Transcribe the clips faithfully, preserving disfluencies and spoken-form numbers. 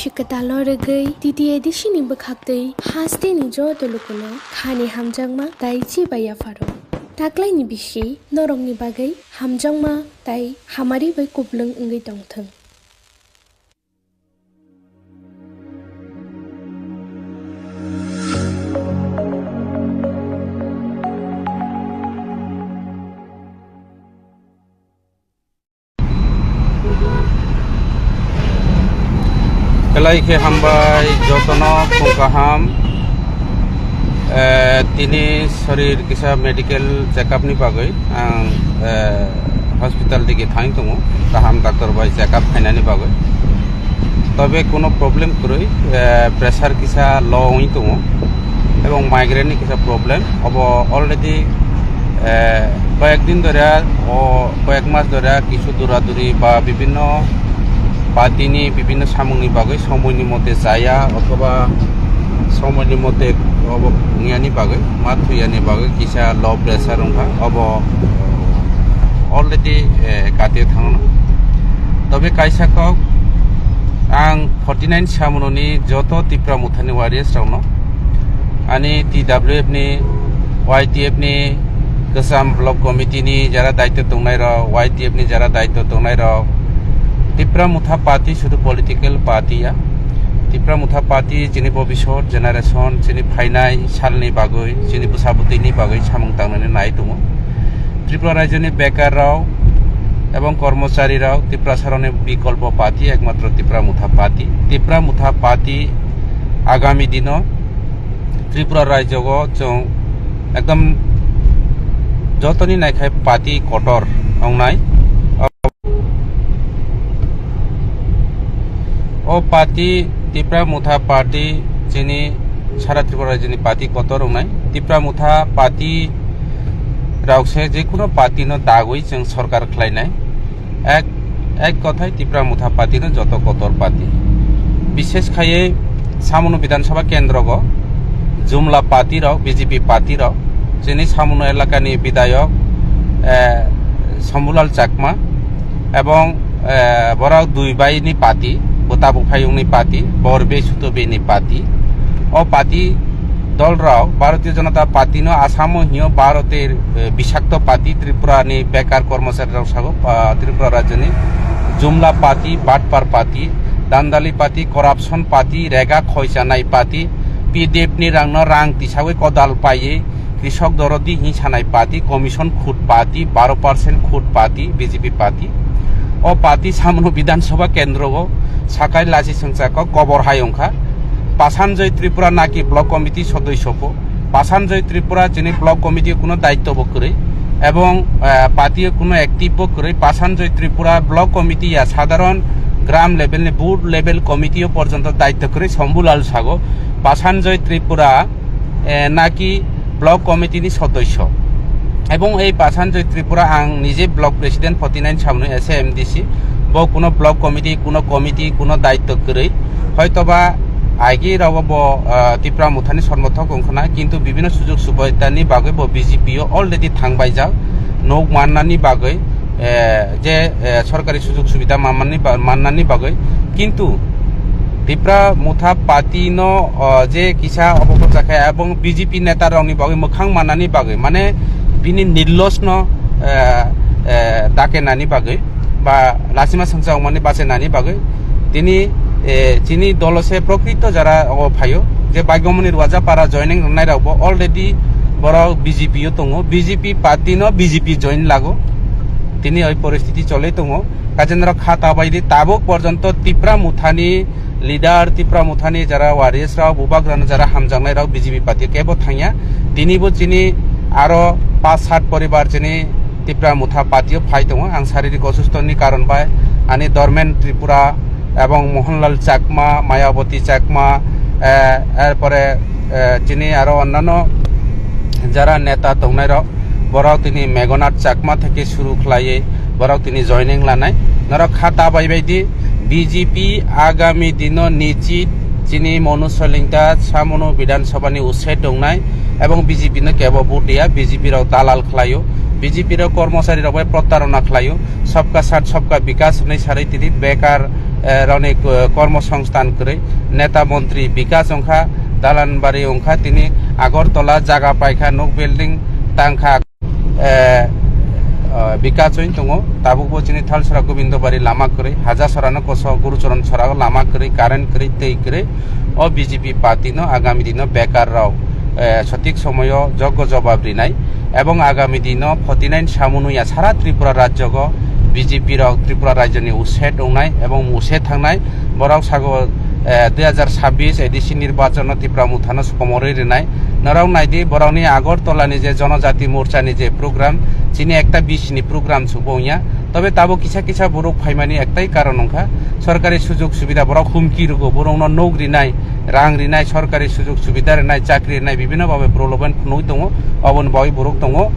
Kwtalo rwgwi T T A D C ni bwkhaktwi hasteni joto lukuno khani hamjakma tei chibai yapharo. Taklaini bisi norokni bagwi hamjakma tei hamari bai kuplung wngwi tongthwng. Belai khe hambai jotono, phung kaham. Eh, tini sorir kisa medical check up ni bagwi ang, eh, hospital digi thang tongo, kaham doctor bai check up khainani bagwi. Tobe kuno problem kwrwi, eh, pressure kisa low wngwi tongo, ebong migraine ni kisa problem. Obo already, eh, koyek din dhore, o koyek mas dhore kisu dura duri ba bibinno party ni bibinno samung ni bagwi somoi ni mote chaya othoba somoi ni mote obo wngya ni bagwi, ma thwiya ni bagwi kisa low pressure wngkha, obo already, eh, kati thangno. Tobe kaisa kok ang forty nine samunoni joto Tipra Mothani warriors rokno, ani T W F ni, Y T F ni, Kwcham Block Committee ni jara daityo tongnai rok, Y T F ni jara daityo tongnai rok, Tipra Motha Party sudu political party ya. Tipra Motha Party chini bobisot generation, chini phainai salni bagwi, chini bwsa bwtwini bagwi samung tangnani nai tongo. Tripura rajyoni bekar rok ebong kormochari rok Tiprasa rokni bikolpo party ekmatro Tipra Motha Party. Tipra Motha Party agami dino Tripura rajyogo chwng ekdom jotoni naikhai party kotor wngnai. O party, Tipra Motha Party, chini sara Tripura rajyoni party kotor wngnai. Tipra Motha Party rok se jekhuno party no dagwi chwng sorkar khlainai. Ek, ek kothai Tipra Motha Party no joto kotor party. Bishesh khaiwi Samono Bidhan Sabha kendrogo Jumla party rok, B J P party rok, chini Samono elakani bidayok, eh, Shambhulal Chakma ebong, eh, borok dui bai ni party, bo tabuk phayungni party, bor be suto be ni party. O party dol rok Bharatiya Janata Party no Asamo hinyo Bharotir, eh, bisakto party, Tripura ni bekar kormochari rok sago, ah, Tripura rajyoni jumla party, batpar party, dandali party, corruption party, rega khoi chanai party, P D F ni rang no rang tisawi kodal paiwi, Krishok Dorodi hin sanai party, commission khut party, baro percent khut party, B J P party. O party Samono Bidhan Sabha kendro o sakai lachi sengchako kobor hai wngkha. Pasanjoy Tripura naki block committee sodosyo po. Pasanjoy Tripura chini block committee kuno daityo bo kwrwi. Ebong, eh, party kuno active bo kwrwi. Pasanjoy Tripura block committee ya sadharon gram level ni booth level committee o porjonto daityo kwrwi Shambhulal sago. Pasanjoy Tripura eh, naki block committee ni sodosyo. Ebong ei Pasanjoy Tripura ang nije block president forty nine Samono S A M D C. Bo kuno block committee, kuno committee, kuno daityo kwrwi. Hoitoba agi rok bo, eh, Tipra Mothani somorthok wngkhwna, kintu bibhinno sujog subidani bagwi bo B J P o already thangbaijak. Nok mannani bagwi, eh, je, eh, sorkari sujog subida manmani ba-, mannani bagwi, kintu Tipra Motha Party no, oh, je kisa obokocha khe ebong B J P neta rokni bagwi mwkhang mannani bagwi, mane bini nirlos no, eh, eh, dakenani bagwi ba lachima sengcha wngmani bachenani bagwi tini, eh, chini dolo se prokrito jara o phaio, je Baigamoni Rwajapara joining rwnai rok bo already borok B J P o tongo, B J P party no B J P join lago. Tini oi poristiti cholwi tongo. Kajendrao kha ta bai di tabuk porjonto Tipra Mothani leader, Tipra Mothani jara warriors rok, bubagrano jara hamjaknai rok B J P party kebo thangya. Tini bo chini aro pas sat poribar chini Tipra Motha party o phai tongo. Ang saririk osustho ni karon bai ani Dharmen Tripura ebong Mohanlal Chakma, Mayawati Chakma, eh, erpore, eh, chini aro onnano jara neta tongnai rok, borok tini Meghonath Chakma theke suru khlaiwi borok tini joining lanai. Norok kha ta bai bai di, B J P agami dino nichit chini Monu Soilingta Samono Bidhan Sabha ni usai tongnai ebong B J P no kebo vote dia, B J P rok dalal khlaio. B J P rok kormochari rok bai protarona khlaio, sabka saath sabka bikas hwnwi sarwi tini bekar, eh, rokni, eh, kormosongsthan kwrwi, neta montri bikas wngkha, dalan bari wngkha, tini Agartala jaga paikha, nok building tangkha, eh, eh, bikas wng tongo, tabukbo chini Thalsora Gobindobari lama kwrwi, Hajasorano koso Gurucharan Sora lama kwrwi, current kwrwi, twi kwrwi, o B J P party no agami dino bekar rok, eh, sothik somoyo joggo jobab rinai. Ebong agami dino forty nine samunuya sara Tripura rajyogo B J P rok Tripura rajyoni uset wngnai ebong uset thangnai. Borok sago, eh, dui hajar sabbish A D C nirbachon no Tipra Motha no somorwi rinai. Norok naidi, borokni Agartala ni je Jonojati Morcha ni je program, chini ekta bisini program subo wngya. Tobe tabo kisa kisa borok phaimani ektai karon wngkha, sorkari sujog subida borok humki rwgo, borokno nok rinai, rang rinai, sorkari sujog subida rinai, chakri rinai, bibhinno bhabe proloban phunugwi tongo, oboni bagwi borok tongo.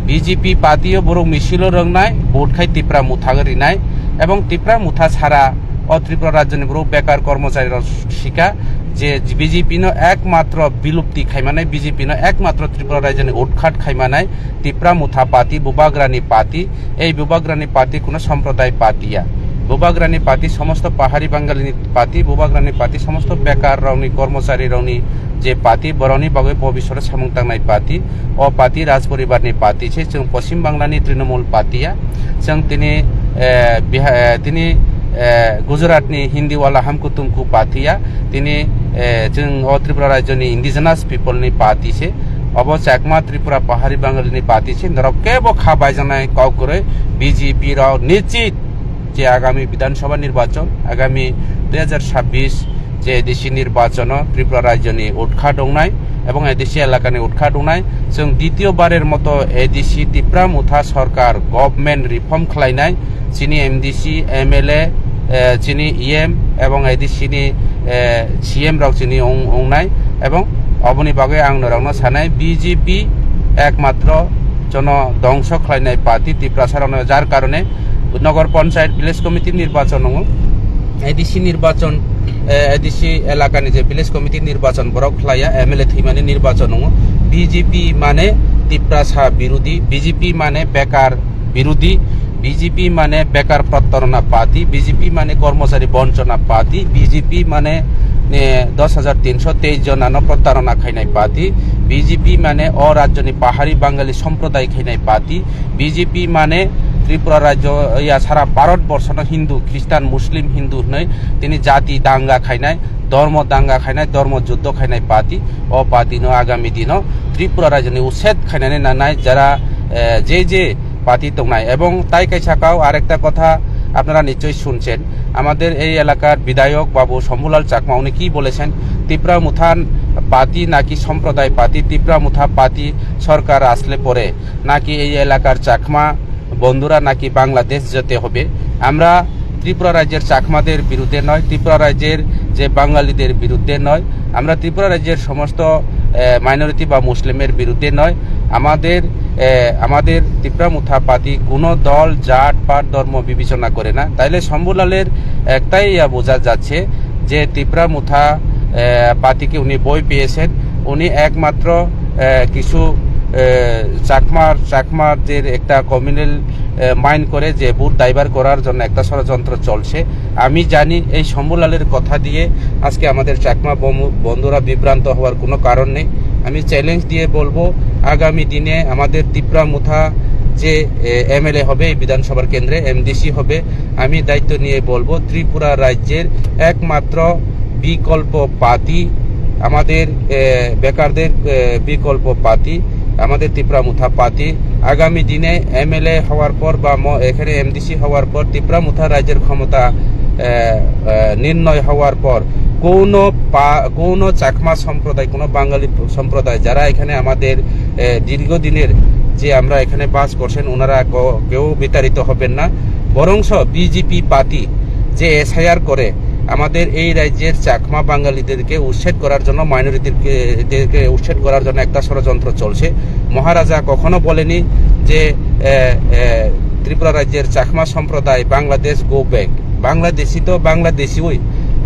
B J P party o borok misil o rwngnai, vote khai Tipra Motha rinai, ebong Tipra Motha sara o Tripura rajyoni borok bekar kormochari rok sika je B J P no ekmatro bilupti khaimanai, B J P no ekmatro Tripura rajyoni utkhat khaimanai Tipra Motha party, Bubagrani party, ei Bubagrani party kuno sampradayik party ya. Bubagrani party somosto pahari Bangali ni party, Bubagrani party somosto bekar rokni, kormochari rokni je party, borokni bagwi bobiswro samung tangnai party. O party Rajporibar ni party se, chwng Poschim Bangla ni Trinamool party ya. Chwng tini, eh, Biha-, eh, tini, eh, Gujarat ni Hindiwala Hamku Tumku party ya. Tini, eh, chwng o Tripura rajyo ni Indigenous People ni party se. Obo Chakma Tripura Pahari Bangali ni party se, norok kebo kha baijaknai kok kwrwi. B J P rok nichit je agami Bidhan Sabha nirbachon, agami dui hajar sabbish je A D C nirbachon o Tripura rajyoni utkhat wngnai ebong A D C elakani utkhat wngnai, chwng ditiyo barer moto A D C Tipra Motha sorkar government reform khlainai, chini M D C, M L A, eh, chini E M ebong A D C ni, eh, C M rok chini wng-, wngnai, ebong oboni bagwi ang norokno sanai, B J P ekmatro jono dongso khlainai party Tiprasa rokno, jar karone Nogor Panchayat Village Committee nirbachon wngo, A D C nirbachon, eh, A D C elakani je Village Committee nirbachon borok khlaiya, M L A thwimani nirbachon wngo, B J P mane Tiprasa birodhi, B J P mane bekar birodhi, B J P mane bekar prottarona party, B J P mane kormochari bonchona party, B J P mane, eh, dos hajar tinso teis jonano prottarona khainai party, B J P mane o rajyoni pahari Bangali somproday khainai party, B J P mane Tripura rajyo ya sara Bharat borsono Hindu, Khristan, Muslim, Hindu hwnwi tini jati danga khainai, dormo danga khainai, dormo juddo khainai party. O party no agami dino Tripura rajyoni uset khainani nanai jara, eh, je je party tongnai. Ebong tai kaisa kau arekta kotha apnara nichoi shunchen, amader ei elakar bidhayok babu Shambhulal Chakma uni ki bolechen, Tipra Motha party naki somproday party, Tipra Motha party sorkar asle pore naki ei elakar Chakma বন্ধুরা নাকি বাংলাদেশ যেতে হবে। আমরা ত্রিপুরা রাজ্যের চাকমাদের বিরুদ্ধে নয়, ত্রিপুরা রাজ্যের যে বাঙালিদের বিরুদ্ধে নয়, আমরা ত্রিপুরা রাজ্যের সমস্ত, এ, মাইনরিটি বা মুসলিমের বিরুদ্ধে নয়। আমাদের, এ, আমাদের তিপ্রা মুথা পাতি কোনো দল, জাত, পাট, ধর্ম বিবেচনা করে না। তাইলে শম্ভুলালের একটাই, আ, বোঝা যাচ্ছে যে তিপ্রা মুথা, এ, পাতিকে উনি বই পেয়েছেন। উনি একমাত্র, এ, কিছু, এ, চাকমার, চাকমাদের একটা কমিউনাল, এ, মাইন্ড করে যে ভোট ডাইভার্ট করার জন্য একটা ষড়যন্ত্র চলছে। আমি জানি এই শম্ভুলালের কথা দিয়ে আজকে আমাদের চাকমা বম-, বন্ধুরা বিভ্রান্ত হওয়ার কোনো কারণ নেই। আমি চ্যালেঞ্জ দিয়ে বলবো, আগামী দিনে আমাদের তিপ্রা মুথা যে, এ, এমএলএ হবে এই বিধানসভার কেন্দ্রে, এমডিসি হবে, আমি দায়িত্ব নিয়ে বলবো, ত্রিপুরা রাজ্যের একমাত্র বিকল্প পাতি, আমাদের, এ, বেকারদের, এ, বিকল্প পাতি, আমাদের তিপ্রা মুথা পাতি। আগামী দিনে এমএলএ হওয়ার পর বা ম-, এখানে এমডিসি হওয়ার পর তিপ্রা মুথা রাজ্যের ক্ষমতা, এ, এ, নির্ণয় হওয়ার পর কোনো পা-, কোনো চাকমা সম্প্রদায়, কোনো বাঙালি সম্প্রদায় যারা এখানে আমাদের, এ, দীর্ঘদিনের যে আমরা এখানে বাস করছেন, ওনারা ক-, কেউ বিতাড়িত হবেন না। বরঞ্চ বিজেপি পাতি যে এসআইআর করে আমাদের এই রাজ্যের চাকমা বাঙালিদেরকে উচ্ছেদ করার জন্য, মাইনরিটিদেরকে, দেরকে উচ্ছেদ করার জন্য একটা ষড়যন্ত্র চলছে। মহারাজা কখনো বলেনি যে, এ, এ, ত্রিপুরা রাজ্যের চাকমা সম্প্রদায় বাংলাদেশ গো ব্যাক। বাংলাদেশি তো বাংলাদেশিই।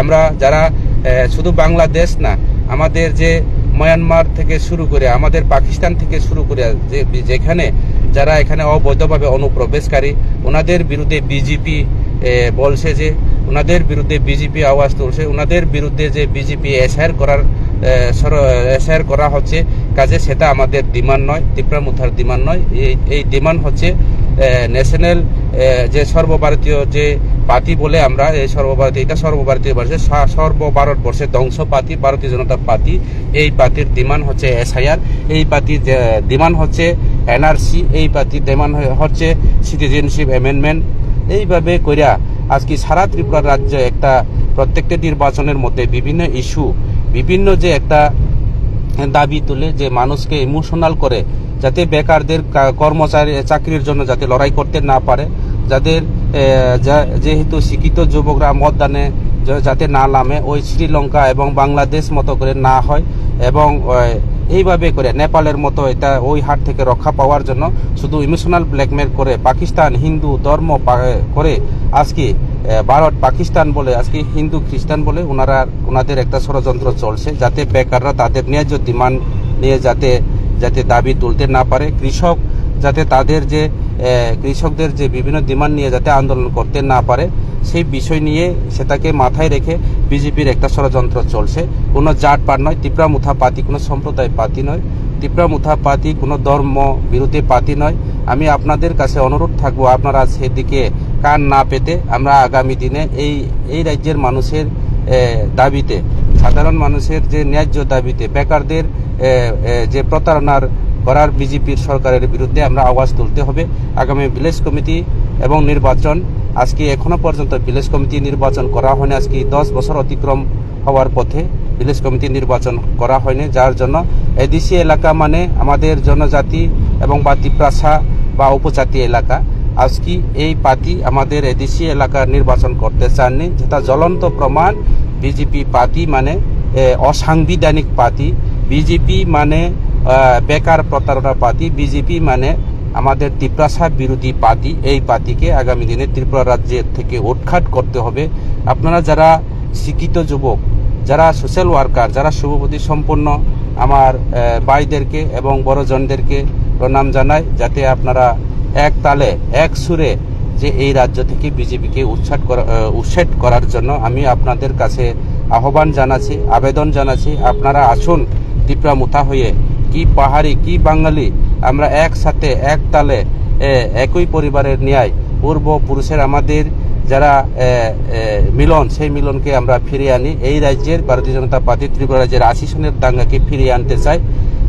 আমরা যারা, এ, শুধু বাংলাদেশ না, আমাদের যে মায়ানমার থেকে শুরু করে, আমাদের পাকিস্তান থেকে শুরু করে যে, যেখানে যারা এখানে অবৈধভাবে অনুপ্রবেশকারী, ওনাদের বিরুদ্ধে বিজেপি, এ, বলছে যে ওনাদের বিরুদ্ধে বিজেপি আওয়াজ তুলছে, ওনাদের বিরুদ্ধে যে বিজেপি এসআইআর করার, এ, সর-, এসআইআর করা হচ্ছে, কাজে সেটা আমাদের ডিমান্ড নয়, তিপ্রা মুথার ডিমান্ড নয়। এই, এই ডিমান্ড হচ্ছে, এ, ন্যাশনাল, এ, যে সর্বভারতীয় যে পার্টি বলে আমরা, এই সর্বভারতীয়, এটা সর্বভারতীয় বর্ষে সা-, সর্বভারতবর্ষে ধ্বংস পার্টি, ভারতীয় জনতা পার্টি। এই পার্টির ডিমান্ড হচ্ছে এসআইআর, এই পার্টির যে ডিমান্ড হচ্ছে এনআরসি, এই পার্টির ডিমান্ড হ-, হচ্ছে সিটিজেনশিপ অ্যামেন্ডমেন্ট। এইভাবে কইরা আজকে সারা ত্রিপুরা রাজ্যে একটা প্রত্যেকটা নির্বাচনের মধ্যে বিভিন্ন ইস্যু, বিভিন্ন যে একটা দাবি তুলে, যে মানুষকে ইমোশনাল করে, যাতে বেকারদের কা-, কর্মচারী চাকরির জন্য যাতে লড়াই করতে না পারে, যাদের, এ, যা-, যেহেতু শিক্ষিত যুবকরা মতদানে য-, যাতে না নামে, ওই শ্রীলঙ্কা এবং বাংলাদেশ মতো করে না হয়, এবং, এ, এইভাবে করে নেপালের মতো এটা ওই হাত থেকে রক্ষা পাওয়ার জন্য শুধু ইমোশনাল ব্ল্যাকমেল করে পাকিস্তান হিন্দু ধর্ম পা-, করে আজকে, এ, ভারত পাকিস্তান বলে, আজকে হিন্দু খ্রিস্টান বলে ওনারা, ওনাদের একটা ষড়যন্ত্র চলছে, যাতে বেকাররা তাদের ন্যায্য ডিমান্ড নিয়ে যাতে, যাতে দাবি তুলতে না পারে, কৃষক যাতে তাদের যে, এ, কৃষকদের যে বিভিন্ন ডিমান্ড নিয়ে যাতে আন্দোলন করতে না পারে, সেই বিষয় নিয়ে সেটাকে মাথায় রেখে বিজেপির একটা ষড়যন্ত্র চলছে। কোনো জাত পার্টি নয়, তিপ্রা মুথা পার্টি কোনো সম্প্রদায় পার্টি নয়, তিপ্রা মুথা পার্টি কোনো ধর্ম বিরোধী পার্টি নয়। আমি আপনাদের কাছে অনুরোধ থাকবো, আপনারা সেদিকে কান না পেতে আমরা আগামী দিনে এই, এই রাজ্যের মানুষের, এ, দাবিতে, সাধারণ মানুষের যে ন্যায্য দাবিতে, বেকারদের, এ, এ, যে প্রতারণার করার বিজেপির সরকারের বিরুদ্ধে আমরা আওয়াজ তুলতে হবে। আগামী ভিলেজ কমিটি এবং নির্বাচন, আজকে এখনো পর্যন্ত ভিলেজ কমিটি নির্বাচন করা হয়নি, আজকে দশ বছর অতিক্রম হওয়ার পথে ভিলেজ কমিটি নির্বাচন করা হয়নি, যার জন্য এডিসি এলাকা মানে আমাদের জনজাতি এবং বা তিপ্রাসা বা উপজাতি এলাকা। আজকে এই পার্টি আমাদের এডিসি এলাকার নির্বাচন করতে চাননি, যেটা জ্বলন্ত প্রমাণ। বিজেপি পার্টি মানে, এ, অসাংবিধানিক পার্টি, বিজেপি মানে, আহ, বেকার প্রতারণা পার্টি, বিজেপি মানে আমাদের তিপ্রাসা বিরোধী পার্টি। এই পার্টিকে আগামী দিনে ত্রিপুরা রাজ্যের থেকে উৎখাত করতে হবে। আপনারা যারা শিক্ষিত যুবক, যারা সোশ্যাল ওয়ার্কার, যারা শুভবুদ্ধি সম্পন্ন আমার, আহ, ভাইদেরকে এবং বড়জনদেরকে প্রণাম জানাই, যাতে আপনারা এক তালে, এক সুরে যে এই রাজ্য থেকে বিজেপিকে উচ্ছেদ করা, আহ, উচ্ছেদ করার জন্য আমি আপনাদের কাছে আহ্বান জানাচ্ছি, আবেদন জানাচ্ছি, আপনারা আসুন তিপ্রা মুথা হয়ে, কি পাহাড়ি, কি বাঙালি, আমরা একসাথে, এক তালে, এ, একই পরিবারের ন্যায়, পূর্বপুরুষের আমাদের যারা, এ, এ, মিলন, সেই মিলনকে আমরা ফিরিয়ে আনি। এই রাজ্যের ভারতীয় জনতা পার্টি ত্রিপুরা রাজ্যের আশি সনের দাঙ্গাকে ফিরিয়ে আনতে চাই।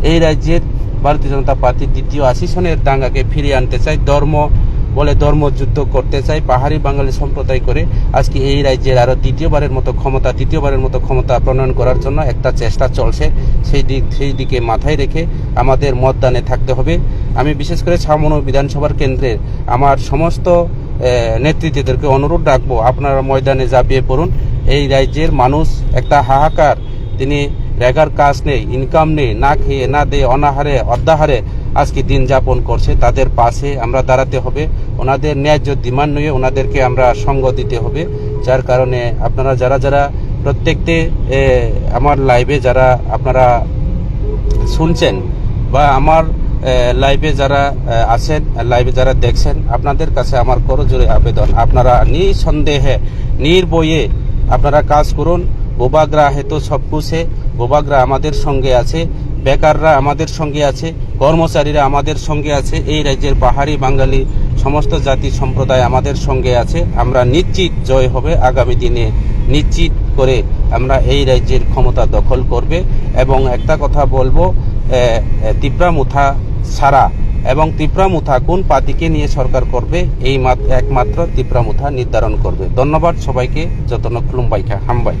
এই রাজ্যের ভারতীয় জনতা পার্টি দ্বিতীয় আশি সনের দাঙ্গাকে ফিরিয়ে আনতে চাই। ধর্ম বলে ধর্ম যুদ্ধ করতে চাই। পাহাড়ি বাঙালি সম্প্রদায় করে আজকে এই রাজ্যের আরো দ্বিতীয়বারের মতো ক্ষমতা, তৃতীয়বারের মতো ক্ষমতা প্রণয়ন করার জন্য একটা চেষ্টা চলছে। সেই দিক, সেই দিকে মাথায় রেখে আমাদের মতদানে থাকতে হবে। আমি বিশেষ করে ছামনু বিধানসভার কেন্দ্রের আমার সমস্ত, এ, নেতৃত্বদেরকে অনুরোধ রাখবো, আপনারা ময়দানে ঝাঁপিয়ে পড়ুন। এই রাজ্যের মানুষ একটা হাহাকার, তিনি রেগার কাজ নেই, ইনকাম নেই, না খেয়ে, না দিয়ে, অনাহারে, অর্ধাহারে আজকে দিন যাপন করছে। তাদের পাশে আমরা দাঁড়াতে হবে, ওনাদের ন্যায্য ডিমান্ড নিয়ে ওনাদেরকে আমরা সঙ্গ দিতে হবে। যার কারণে আপনারা যারা যারা প্রত্যেকটি, এ, আমার লাইভে যারা আপনারা শুনছেন বা আমার, এ, লাইভে যারা, এ, আছেন, লাইভে যারা দেখছেন, আপনাদের কাছে আমার করজোড়ে আবেদন, আপনারা নিঃসন্দেহে, নির্ভয়ে আপনারা কাজ করুন। বুবাগ্রা হেতু সব কুছে, বুবাগ্রা আমাদের সঙ্গে আছে, বেকাররা আমাদের সঙ্গে আছে, কর্মচারীরা আমাদের সঙ্গে আছে। এই রাজ্যের পাহাড়ি বাঙালি সমস্ত জাতি সম্প্রদায় আমাদের সঙ্গে আছে। আমরা নিশ্চিত জয় হবে, আগামী দিনে নিশ্চিত করে আমরা এই রাজ্যের ক্ষমতা দখল করবে। এবং একটা কথা বলবো, এ, এ, তিপ্রা মুথা ছাড়া এবং তিপ্রা মুথা কোন পার্টিকে নিয়ে সরকার করবে, এই মাত-, একমাত্র তিপ্রা মুথা নির্ধারণ করবে। ধন্যবাদ সবাইকে, যতন খুলুমবাইখা, হামবাই।